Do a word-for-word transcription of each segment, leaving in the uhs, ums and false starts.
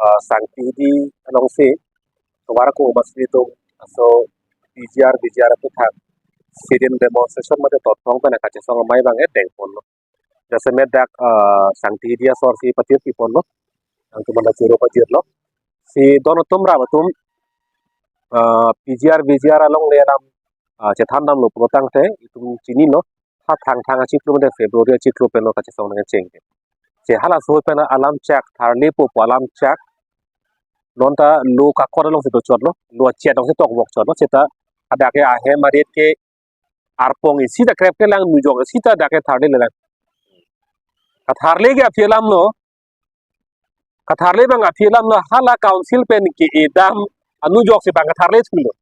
ah, Sangti Hills alongsi tovar ko mas ilitum aso P G R, V G R aputhak sit-in demonstration mate totphrong pen kachesong amei abang edeng ponlo. Jasemet dak, ah, Sangti Hills asor si patir pi ponlo. Nangtum anta choro patirlo. Si don atum rap atum, ah, P G R, V G R alongle alam, ah, chethan damlo pulotangte itum chinilo. Ha Thangthang achiklo mate February achiklo penlo kachesong nangcheng. Si halaso pen alam chak tharlepo pu alam chak. Non ta lo kakor alongsi dochotlo, lo achet alongsi tokvokchotlo, seta hadak ke ahem arit ke arpong isi ta krep kelang, nujok isi ta dak ke tharlelang. Katharle ke aphi alamlo, katharle abang aphi alamlo, hala council pen ke-edam anujok si abang katharle thulo.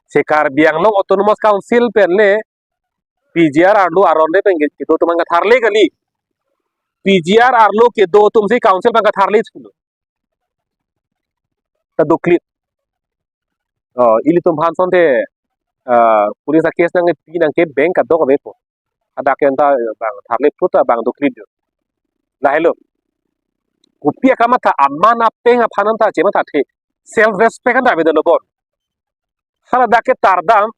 Si Karbi Anglong Autonomous Council pen le P G R arlo aron le pen ke, kedo atum abang katharle kali. P G R arlo kedo atum si council abang katharle thulo. Ta doklit. Oh, ilitum aphan asonte, ah, police a-case nangpi nangkepi abang kadokave po. Hadak ke anta abang tharle phu ta abang doklit jo. Lahelo. Kopi akamatha, aman apeng aphan anta chemathathe. Self respect anta avedet lo bon. Hala dak ke tardam,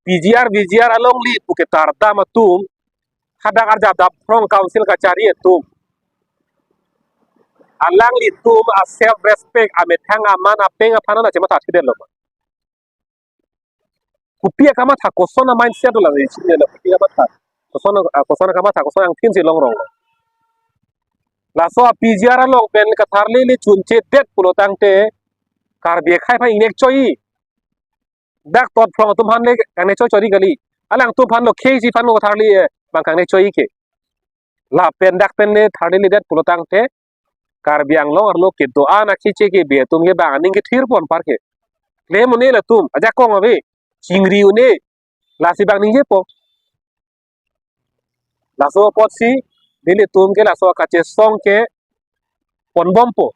P G R, V G R alongle pu ke tardam atum, hadak arjap daphrong council kachari atum, alanglitum a self respect, amethang aman apeng aphan anta chemathathedet lo ma. Kopi akamatha, koson a-mindset lo lang, isi lo kopi akamatha. Koson, ah, koson akamatha, koson angthin si longrong lo. Laso a-P G R along pen katharle le chunchedet pulotangte Karbi akhei aphan ingnek choi. Dak totphrong atum aphan le kangnek choi chori kali. Alangtum aphan lo khei si aphan lo tharle, eh, abang kangnek choi ke. Lapen dak pen le tharle ledet pulotangte Karbi Anglong arlo kedo-an akhiche kebe atum ke abang aning kethir pon apar ke. Klem un-e latum, ajakong ave, chingri un-e, lasi abang ningjepo. Laso apotsi nelitum ke laso kachesong ke ponbompo.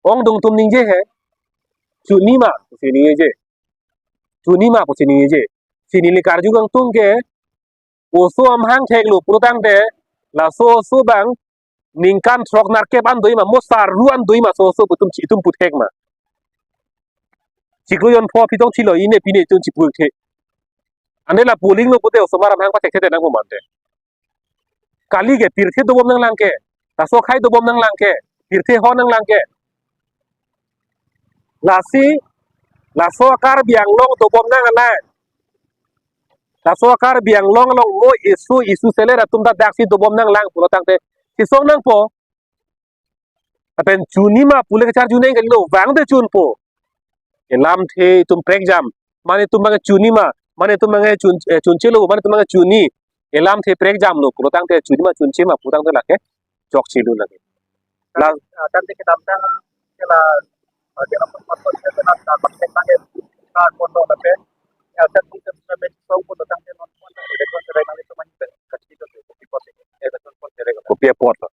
Ongdung atum ningje he. Chunima pusi ningje. Chunima pusi ningje. Si neli karju kangtung ke oso amahang theklo pulotangte laso oso abang ningkan throk nerkep an doi ma, mo sarru an doi ma, so oso pu itum chi itum puthek ma. Chiklo jon pho aphi tong chilo, ine pine itum chiputhekthe. Ante la polling lo pute osomar amahang pathekthedet nangpo mante. Kali ke pirthe dobom nanglang ke, laso akhei dobom nanglang ke, pirthe ho nanglang ke. Lasi, laso Karbi Anglong dobom nanglang. Laso Karbi Anglong along mo isu isu seller atum ta daksi dobom nanglang pulotangte chisong nangpo. Lapen chunima pule kacharju nang kalilo, vangdet chunpo. Elamthe itum prekjam. Mane itum abang chunima, mane itum abang chun, eh, chunchelo, mane itum abang chuni. Elamthe prekjamlo pulotangte chunima chunchema pulotangte lake chokchelo lake. La, ah, tangte kedamtang ke la, ah, ke la, kopi apotlo.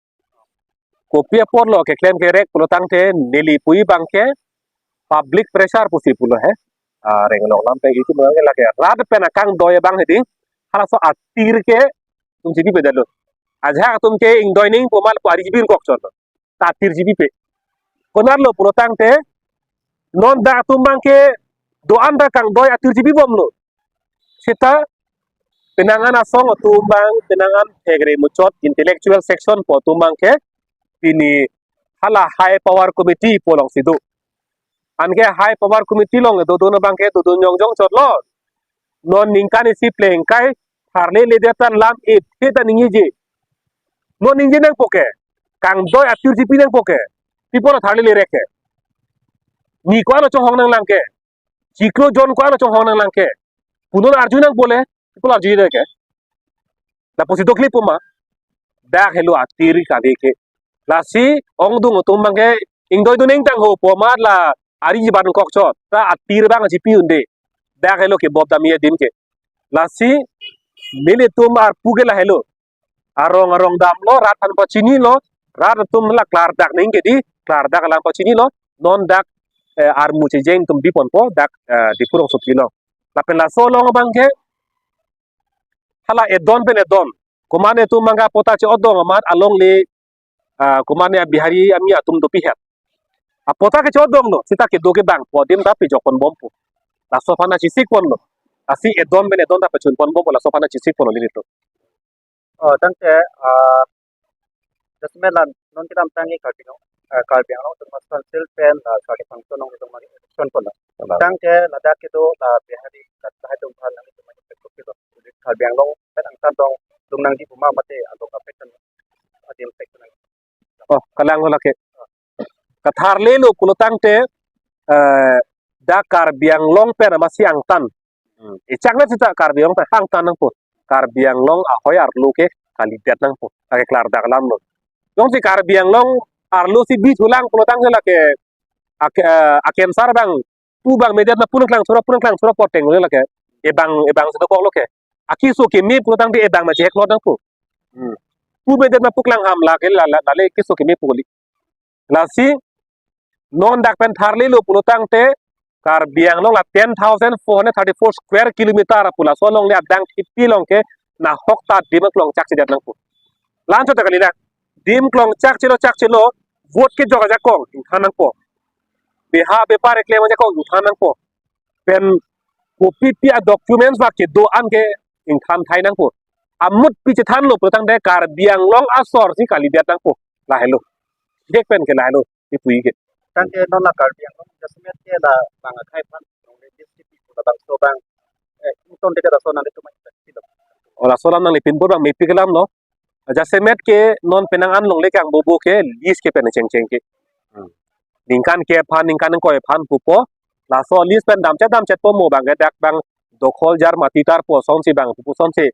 Kopi apotlo keklem kerek pulotangte neli pu abang ke public pressure pusi pulo he. Ah, reng along lam pen itum abang ke lake rat pen akangdoi abang hedi. Halaso atir ke itum chibipedetlo. Ajahak atum ke ingdoi nangpo ma lapu ari chibi kokchotlo. Ta atir chibipe. Konatlo pulotangte non dak atum abang ke do-an ta kangdoi atir chibibomlo. Seta penang an asong atum abang, penang an thekre muchot intellectual section pu atum abang ke pini hala high power committee pu alongsi do. Anke high power committee along dodun abang ke dodun jongjong chotlo. Non ningkan isi plengkai tharle ledet an lam iphe ta ningjeje. Non ningje nangpo ke. Kangdoi atir chibi nangpo ke. Pi pulo tharle lerek ke. Ni ko-an lo chonghong nanglang ke. Chiklo jon ko-an lo chonghong nanglang ke. Pu non arju nangpo le. Pi pulo arju nang ke. Lapusi doklipo ma. Dak helo atir kali ke. Lasi ongdung atum abang ke ingdoi dun nangtang ho pu ma la ari chiban kokchot. Ta atir abang chipi un-e. Dak helo ke bob dam-i adim ke. Lasi nelitum arpu ke lahelo. Arong arong damlo, rat aphan pachinilo, rat atum la klardak nangji di, klardak alam pachinilo, non dak, eh, armu chejeng atum biponpo, dak, eh, Diphu rongsopi along. Lapen laso along abang ke, hala edon pen edon. Komat netum mangga pota che-odong amat alongle ah, komatne a-Bihari ami atum dopihet. Apot ta kechodonglo, seta kedo kebang po adim ta pejok ponbompo. Laso aphan achisik ponlo. Lasi edon pen edon ta pachun ponbompo, laso aphan achisik ponlo nelitum. Oh, tangte, ah, jasemet la non kedamtang ke Karbi Anglong, ah, Karbi Anglong Autonomous Council pen, ah, Charli Pangso nong itu mari election ponlo. Tangte ladak kedo la Bihari kat lahai atum aphan nang itu mari election ponlo. Karbi Anglong pen angtan tong tung nangji puma mate along affection adim affection. Oh, kalang lake. Katharlelo pulo tangte, eh, dak Karbi Anglong pen amatsi angtan. Hmm. Echak na seta Karbi Anglong pen angtan nangpo. Karbi Anglong ahoi arlo ke kalidet nangpo. Lake klardak alamlo. Jongsi Karbi Anglong arlo si bithulang pulo tangte lake ak-, eh, a-cancer abang pu abang medet ma pu nangklang surok, pu nangklang surok poteng lo lake. Ebang, ebang si dokoklo ke. Akeso keme pulo tangte ebang ma cheheklot nangpo. Hmm. Pu medet ma pu klangham lake la, la, lale keso keme pu kali. Lasi non dak pen tharlelo pulo tangte Karbi Anglong la ten thousand four hundred thirty-four square kilometer pu laso alongle adang kipi along ke nahok ta dim klong chakchedet nangpo. La-anchot ta kali na. Dim klong chakchelo chakchelo, vote kejok ajakong ingthan nangpo. Beha bepar keklem ajakong ingthan nangpo. Pen kopipi a-documents ba kedo-an ke ingthan thai nangpo. Amut pi chethanlo pulo tangte Karbi Anglong asor si kalidet nangpo. Lahelo. Dek pen ke lahelo. Ipu-i ke. Tangte non la Karbi Anglong jasemet ke la bang akhai aphan, nong le dis kipi pu labangso abang, eh, ington deke laso nanglitum mati lo. Oh, laso alam nangli pinpur abang mepik alamlo. Jasemet ke non penang an longle kangbobo ke lease ke pen chengcheng ke. Hmm. Ningkan kep aphan, ningkan ingkoi aphan pupo. Laso lease pen damchet damchetpo mo abang ke dak abang dokhol jar mati tarpo asonsi abang pupo asonsi.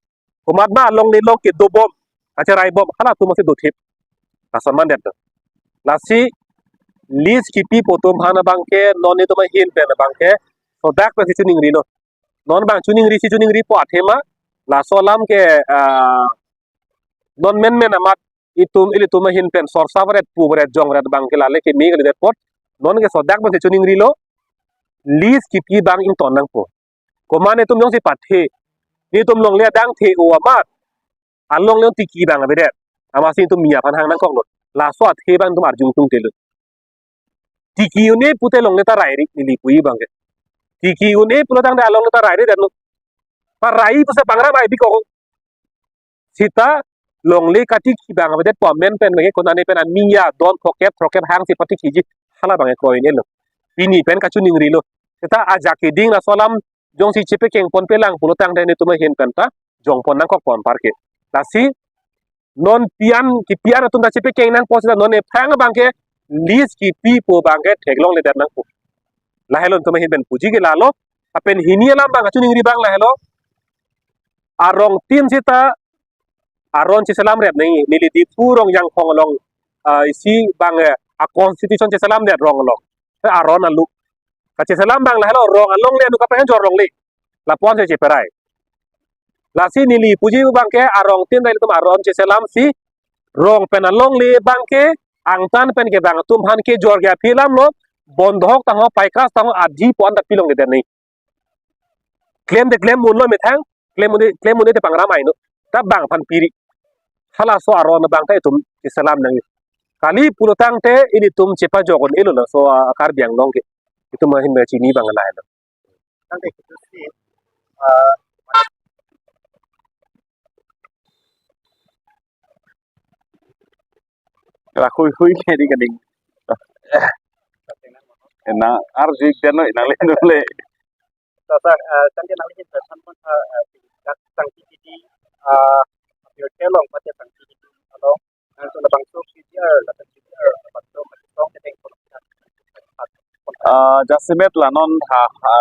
Komat ma alongle along kedobom, kacheraibom, halatum masi dothip. Lason mandet do. Lasi lease kipipo atum aphan abang ke non netum ahin pen abang ke sodak pensi chuningrilo. Non abang chuningri si chuningripo athema, laso alam ke, ah, non menmen amat itum ilitum ahin pen sorsa varet pu varet jong varet abang ke lale keme kalidet apot, non ke sodak pensi chuningrilo, lease kipi abang ington nangpo. Komat netum jongsi pathe, netum longle adang the-o amat, alongle tiki abang avedet. Amatsi netum mi aphan hang nangkoklo. Laso athe abang netum arjung tungtelo. Tiki un-e pute longle ta rairi, neli pu-i abang ke. Tiki un-e pulo tangte alongle ta rairi detlo. Parai pusi pangrap ai bikok. Seta longle katiki abang avedetpo amen pen abang ke konane pen ami ya don throkkep throkkep hangsi patikiji hala abang ke kroin-elo. Pini pen kachuningrilo. Seta ajak keding laso alam jongsi chepekeng ponpelang pulo tangte netum ahin pen ta jongpon nangkokpo anparke. Lasi non pi-an kipi-an atum ta chepekeng nangpo seta non ephrang abang ke lease kipipo abang ke theklongledet nangpo. Lahelo netum ahin pen puji ke lalo. Lapen hini alam abang kachiningri abang lahelo. Arong tin seta aron cheselam rep nangji, neli Diphu rong Jangphong along, ah, isi abang, eh, a-constitution cheselamdet rong along. Eh, aron alu. Kacheselam abang lahelo rong alongle anu kaprek jor longle. Lapu-an si cheperai. Lasi neli puji abang ke arong tin ta ilitum aron cheselamsi rong pen alongle abang ke angtan pen kevang atum aphan kejor ke aphi alamlo, bondhok tangho, paikas tangho, adhi pu-an ta pilongledet nangji. Klem te klem unlo methang, klem un-e, klem un-e te pangrap ai no. Ta bang aphan piri. Halaso aron abang ta itum cheselam nangji. Kali pulo tangte ilitum chepajok un-elo laso, ah, Karbi Anglong ke. Itum ahin pen chini abang lahelo. Tangte kitu si, ah, Ra hui hui ke di keding. Ena arju ik den noi nangli nule. Sasa, eh, tangte nangli hin pesan pon sa, eh, dak Sangti Hidi, eh, Abior Kelong pate Sangti Hidi along, nangtum labangso P T R, lapen P T R, labangso mati song kedeng pon. Ah, jasemet la non ha, ha,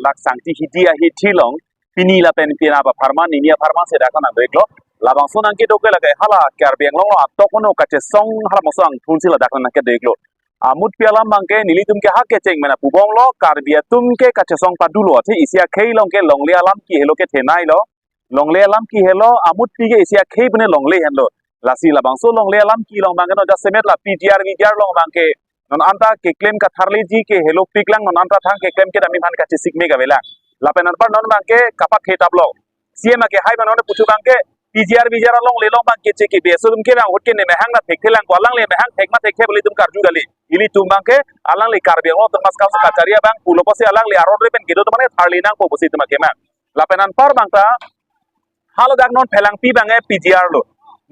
lak Sangti Hidi ahithi along, pini lapen pini apharman, nini apharman si dak nangdeklo. Labangso nangkedok ke lake hala Karbi Anglong along atok uno kachesong hala mosong thunsi ladak nangkedoklo. Amut pi alam abang ke nelitum ke ha kecheng mena pubomlo, Karbi atum ke kachesong padulo, athe isi akhei along ke longle alam ke helo ke thenailo. Longle alam ke helo, amut pi ke isi akhei pune longle henlo. Lasi labangso longle alam ke along abang ke non jasemet la P T R V T R along abang ke non anta keklem katharleji ke helopiklang, non anta thang keklem kedam aphan kachesik me kavelang. Lapen anpar non abang ke kapathe taplo. C M akehai abang non puchu abang ke P G R V G R alongle along abang keche ke B S O atum ke abang ahut ke ne mehang na thekthelang ko, alangli mehang thek ma thekthe pu ilitum karju kali. Ilitum abang ke alangli Karbi Anglong Autonomous Council kachari abang pulo pusi alangli aron re pen kedo atum abang ke tharli nangpo pusi itum akemang. Lapen anpar abang ta haladak non Phelangpi abang ke P G R lo.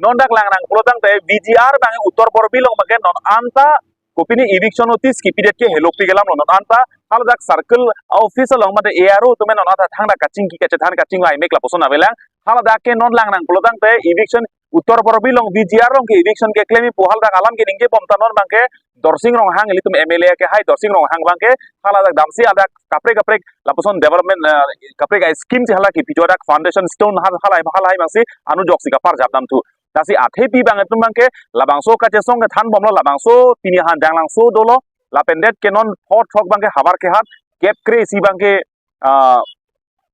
Non dak Langnang pulo tangte V G R abang ke Uttar Borbil along abang ke non anta kopine eviction notice kipidet ke helopik alam lo. Non anta haladak circle office along mate A R O atum non anta thangta kachingki kachethan kachingvai mek lapuson avelang. Haladak ke non Langnang pulo tangte eviction Uttar Borbil along V G R along ke eviction keklem pu haladak alam ke ningjebom ta non abang ke Dorsing Ronghang ilitum M L A ke hai Dorsing Ronghang abang ke haladak damsi hadak kaprek kaprek lapuson development, eh, kaprek a scheme si hala kipi jo dak foundation stone hal halai halai abang si anujok si kaparjap dam thu. Lasi athepi abang atum abang ke labangso kachesong kethan bomlo, labangso pini han Janglangso dolo, lapen det ke non pho throk abang ke havar kehat kep kre-isi abang ke, ah,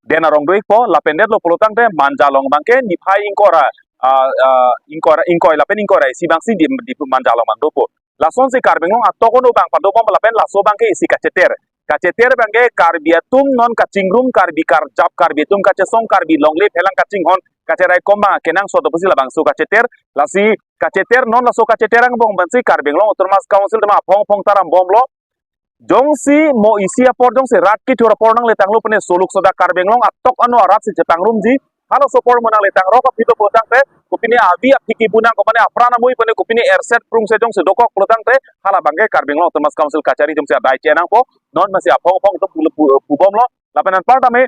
Den Arong do-ikpo, lapen detlo pulo tangte Manja along abang ke niphai ingkoi ra, ah, ah, ingkoi ra, ingkoi lapen ingkoi ra isi abang si di, di Manja along abang dopo. Lasonsi Karbi Anglong atok ono abang padobom lapen laso abang ke isi kacheter. Kacheter abang ke Karbi atum non kachingrum, Karbi karjap, Karbi atum kachesong, Karbi longle phelang kachinghon kacheraikom abang kenangsot pusi labangso kacheter. Lasi kacheter non laso kacheter angbong abang si Karbi Anglong Autonomous Council atum aphong aphong ta rambomlo. Jongsi mo isi apor jongsi rat kethur apor nangletanglo pune soluk soda Karbi Anglong atok ano arat si chepangrumji. Halaso apor mo nangletang rok aphi pulo tangte kopine avi aphi kipu nang ko mane apran amui pune kopine erset prungset jongsi dokok pulo tangte hala abang ke Karbi Anglong Autonomous Council kachari atum si adai che nangpo. Non masi aphong aphong atum pu, pu, pubomlo. Lapen anpar tame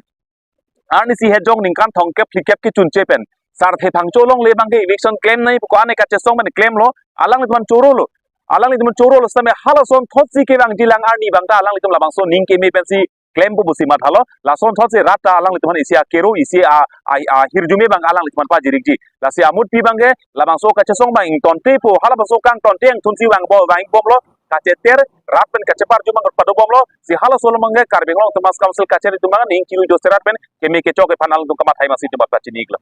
arnisi hejong ningkan thomkep phlikep kechunche pen Sarthe Phangcho alongle abang ke eviction klemnei pu ko ane kachesong pen klemlo. Alanglitum aphan chorolo. Alanglitum aphan chorolo sitame halason thotsi kevangjilang arni abang ta alanglitum labangso aning keme pensi klempo pusi mathalo. Lason thotsi rat ta alanglitum aphan isi akero isi a, a, ahirjume abang alanglitum aphan pajirikji. Lasi amutpi abang ke labangso kachesong abang ingtontepo, halabangso kangtonte angthunsi vangbom vangbomlo. Kacheter rat pen kacheparju abang padobomlo. Si halaso along abang ke Karbi Anglong Autonomous Council kachari atum abang ning kiru jose rat pen keme kechok aphan alangtum kamathai masi atum aphan pachini-iklo.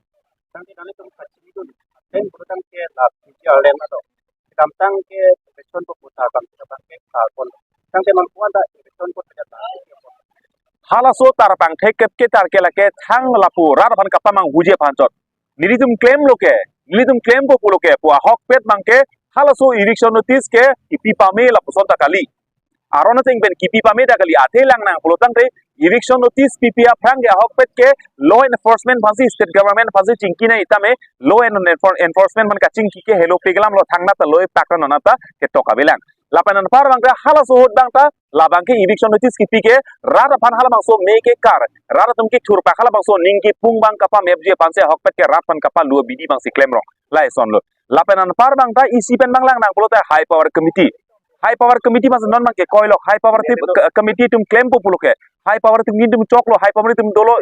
Tangte nanglitum kachini dun, pen program ke la P G R land ato. Kedamtang ke eviction pu puta kam kita pakai kalpon. Tangte non kuan ta eviction pu puta. Halaso tarpang thek kep ke tar ke lake thang lapu rat aphan kapamanghuji aphan chot. Nelitum klemlo ke, nelitum klempo pulo ke pu ahokpet abang ke halaso eviction notice ke kipi pame lapuson ta kali. Aron ateng pen kipi pame ta kali, athe Langnang pulo tangte eviction notice pipi aphrang ke ahokpet ke law enforcement aphansi, state government aphansi chingkinei tame law en-, enfor-, enforcement aphan kachingki ke helopik alam lo, thangnat ta lo-e pakran nonat ta ketok avelang. Lapen anpar abang ke halaso ahut abang ta labang ke eviction notice kipi ke rat aphan halabangso me kekar, rat atum kethur pak halabangso aning kipung abang kapamepji aphansi ahokpet ke rat aphan kapalu abidi abang si klemrong. Lason lo. Lapen anpar abang ta isi pen abang Langnang pulote High Power Committee. High Power Committee abang non abang ke koilok, High Power ti-, ke-, Committee atum klempo pulo ke. High Power atum atum choklo, High Power atum dolo.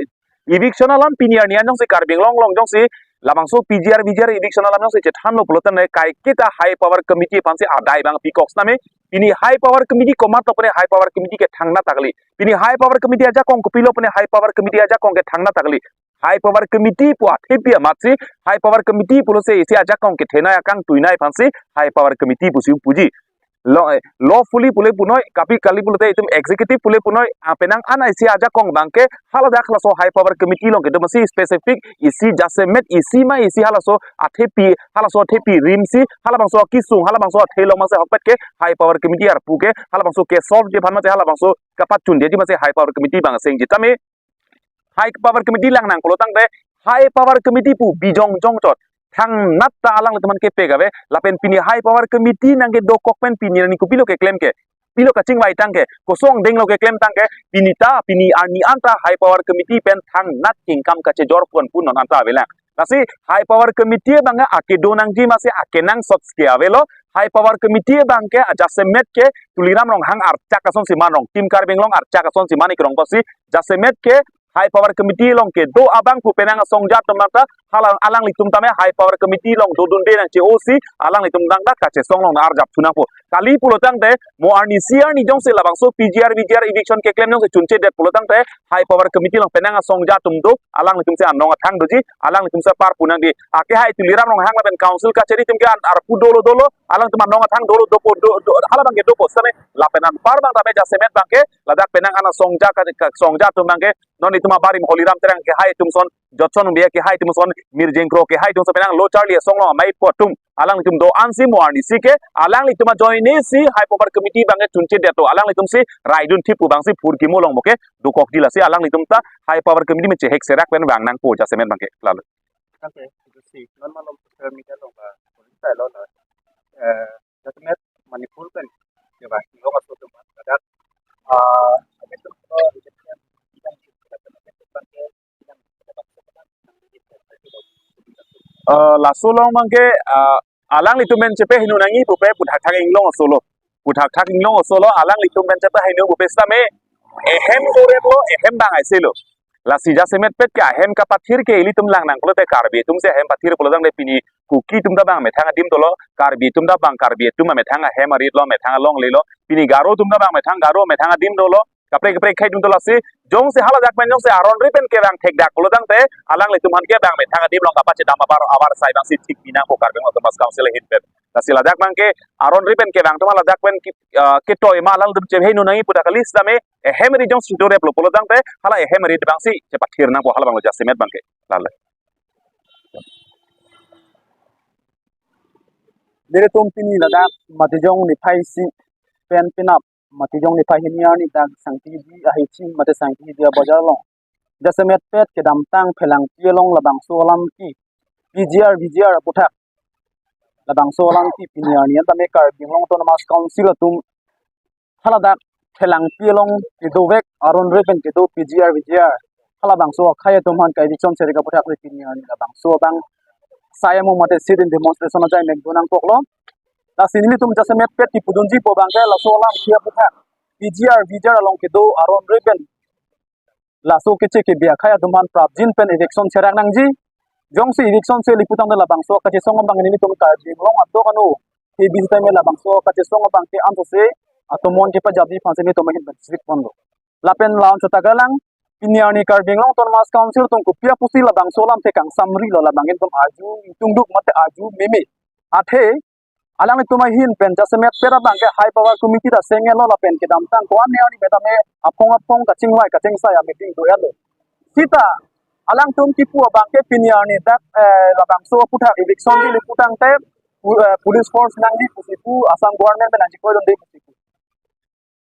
Eviction alam pini arni an jongsi Karbi Anglong along jongsi labangso P G R V G R eviction alam jongsi chethanlo pulo tangte kaiketa High Power Committee aphansi adai abang pikok sitame pini High Power Committee komat lo pune High Power Committee ke thangnat ta kali. Pini High Power Committee ajakong kopilo pune High Power Committee ajakong ke thangnat ta kali. High Power Committee pu athepi amatsi High Power Committee pulo se isi ajakong kethenei akangtuinei aphansi High Power Committee pusi puji. Law, eh, lawfully pule punoi, kapi kali pulote itum executive pule punoi, ah, penang an isi ajakong abang ke haladak halaso High Power Committee along kedo masi specific isi jasemet isi ma isi halaso athepi, halaso athepi rimsi, halabangso akisung, halabangso athe along masi ahokpet ke High Power Committee arpu ke, halabangso ke solve ji aphan masi, halabangso kapachundeji masi High Power Committee abang sengji tame. High Power Committee Langnang pulo tangte High Power Committee pu bijong jongchot. Thangnat ta alanglitum aphan kepek ave, lapen pini High Power Committee nangkedokok pen pini arni kopilo keklem ke. Pilo kachingvai tang ke, koson denglo keklem tang ke, pini ta, pini arni an ta High Power Committee pen thangnat kengkam kachejor pon pon non anta avelang. Lasi High Power Committee abang ke akedo nangji masi akenangsot ke avelo, High Power Committee abang ke ajasemet ke Tuliram Ronghang archak asonsi man rong, Team Karbi Anglong archak asonsi man-ik rong pusi, jasemet ke High Power Committee along kedo abang pu penang asongja atum ta hala alanglitum tame High Power Committee along dodunde nangji pusi alanglitum abang ta kachesong along arjap thu nangpo. Kali pulo tangte mo arnisi arni jongsi labangso P G R V G R eviction keklem jongsi chunchedet pulo tangte High Power Committee along penang asongja atum do, alanglitum si anong athang doji, alanglitum si par pu nangji. Ake hai Tuliram Ronghang lapen council kachari atum ke an arpu dolo dolo, alangtum anong athang dolo dopo do, do, hala abang ke dopo sitame lapen anpar abang tame jasemet abang ke ladak penang ana songja ka, ka songja atum abangke non itum abarim Holiram Terang kehai atum ason, Jotson Bey kehai atum ason, Mirjeng Kro kehai atum ason penang lo charli asong along amei po atum alanglitum do-an si mo arnisi ke alanglitum ajoine si High Power Committee abangke chunche detlo, alanglitum si raidun thip pu abang si phurkimo along mo ke dokok dila si alanglitum ta High Power Committee me chehek serak pen vang nangpo jasemet abangke lalo. Oke, itu sih. Non malam social media lo ba, police lo na. Eh, jasemet Manipur pen, ya ba, lo masuk ke mana? Ada, ah, ada itu, oh, itu yang, yang, Eh, laso along abangke, ah, alanglitum pen chepahingnangji pupe puthakthak inglong aso lo. Puthakthak inglong aso lo, alanglitum pen chepahingno pupe sitame ehem korep lo, ehem bang aise lo. Lasi jasemet pet ke ahem kapathir ke ilitum lang nangkoklo te Karbi atum si ahem pathir pulo tangte pini Kuki atum ta bang methang adim dolo, Karbi atum ta bang Karbi atum amethang ahem arit lo, amethang alongle lo, pini Garo atum ta bang methang Garo amethang adim dolo, kaprek kaprek akhei adim dolo si, jongsi haladak pen jongsi aron ri pen kevang thekdak pulo tangte, alanglitum aphan ke bang methang adim along kapachedam abar, abar sai abang si thik pi nangpo Karbi Anglong Autonomous Council ahin pen. Lasi ladak abangke aron ri pen kevang atum haladak pen ki, ah, ketoi ma alanglitum chepahingnangji pu ta kali sitame, ehem ri jongsi do replo pulo tangte, hala ehem ri abang si chepathir nangpo hala abang lo jasemet abangke. Lalo. Nelitum pini ladak Matijong niphai isi pen penap Matijong niphai hini arni dak Sangti Hidi ahichi mate Sangti Hidi abajar along jasemet pet kedamtang phelangpi along labangso alam ke P G R, V G R aputhak labangso alam ke pini arni an tame Karbi Anglong Autonomous Council atum haladak phelangpi along kedovek aron ri pen kedo P G R, V G R, halabangso akhei atum aphan ka-eviction serek aputhak si pini arni labangso abang sai amo mate sit-in demonstration ajai mek do nangkoklo. Lasi nelitum jasemet pet kipudunji pu abangke laso alam ke aputhak P G R, V G R along kedo aron ri pen laso keche kebi akhei atum aphan prapjin pen eviction serak nangji. Jongsi eviction seli pu tangte labangso kachesong abang nelitum Karbi Anglong atok ano kebi sitame labangso kachesong abangke ansose atomon kepajapji aphan si nelitum ahin pen sik ponlo. Lapen la-an chota galang, pini arni Karbi Anglong Autonomous Council atum kopi apotsi labangso alam ke kangsamri lo labang nelitum arju ingtungduk mate arju meme. Athe alanglitum ahin pen jasemet pet abangke High Power Committee ta sengelo lapen kedamtang ko-an arni pen tame aphong aphong kachingvai kachingsai a-meeting do-etlo. Sita alangtum kipu abangke pini arni dak, eh, labangso aputhak eviction seli pu tangte pu-, eh, police force nangji pusi pu, Assam government pen nangji koidunde pusi pu.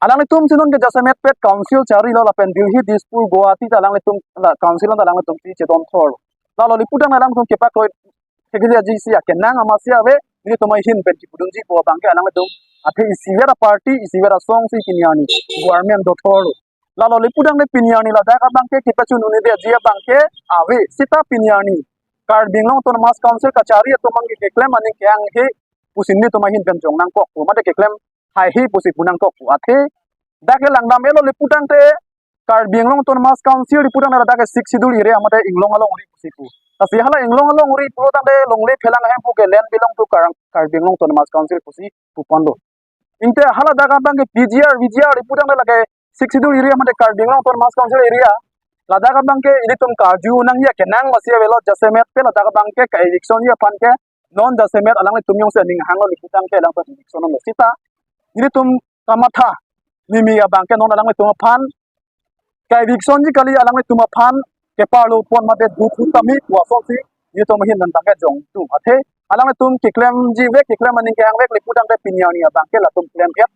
Alanglitum si non ke jasemet pet council charlilo lapen Delhi, Dispur, Guwahati ta alanglitum la council ta alanglitum si chedon thor. Lalo le pu tangte alanglitum kepakroi thekji aji si akenang amatsi ave, nelitum ahin pen kipudunji pu abangke alanglitum athe isivet aparty, isivet asong si pini arni government do thor. Lalo le pu tangte pini arni ladak abangke kepachun-un-edetji abangke ave, sita pini arni Karbi Anglong Autonomous Council kachari atum abangke keklem aning ke-ang he pusi nelitum ahin pen jong nangkokpo mate keklem haihe pusi pu nangkokpo. Athe dak ke langdam-etlo le pu tangte Karbi Anglong Autonomous Council le pu tangte dak ke Sixth Schedule area mate inglong alongri pusi pu. Lasi hala inglong alongri pulo tangte longle phelang ahem pu ke land belong to Kar-, Karbi Anglong Autonomous Council pusi pu ponlo. Ingte haladak abangke P G R, V G R le pu tangte lake Sixth Schedule area mate Karbi Anglong Autonomous Council area. Ladak abangke ilitum karju nangji akenang amatsi avelo, jasemet pet ladak abangke ka-eviction ji aphan ke non jasemet alanglitum jongsi aning hanglo le pu tangte alangtum eviction lo sita ilitum kamatha mimi abangke non alanglitum aphan ka-eviction ji kali, alanglitum aphan keparlo pon mate dukhu tame pu asonsi nelitum ahin pen tangke jongtum. Athe alanglitum keklemji vek, keklem aning ke-ang vek le pu tangte pini arni abangke latum klem-et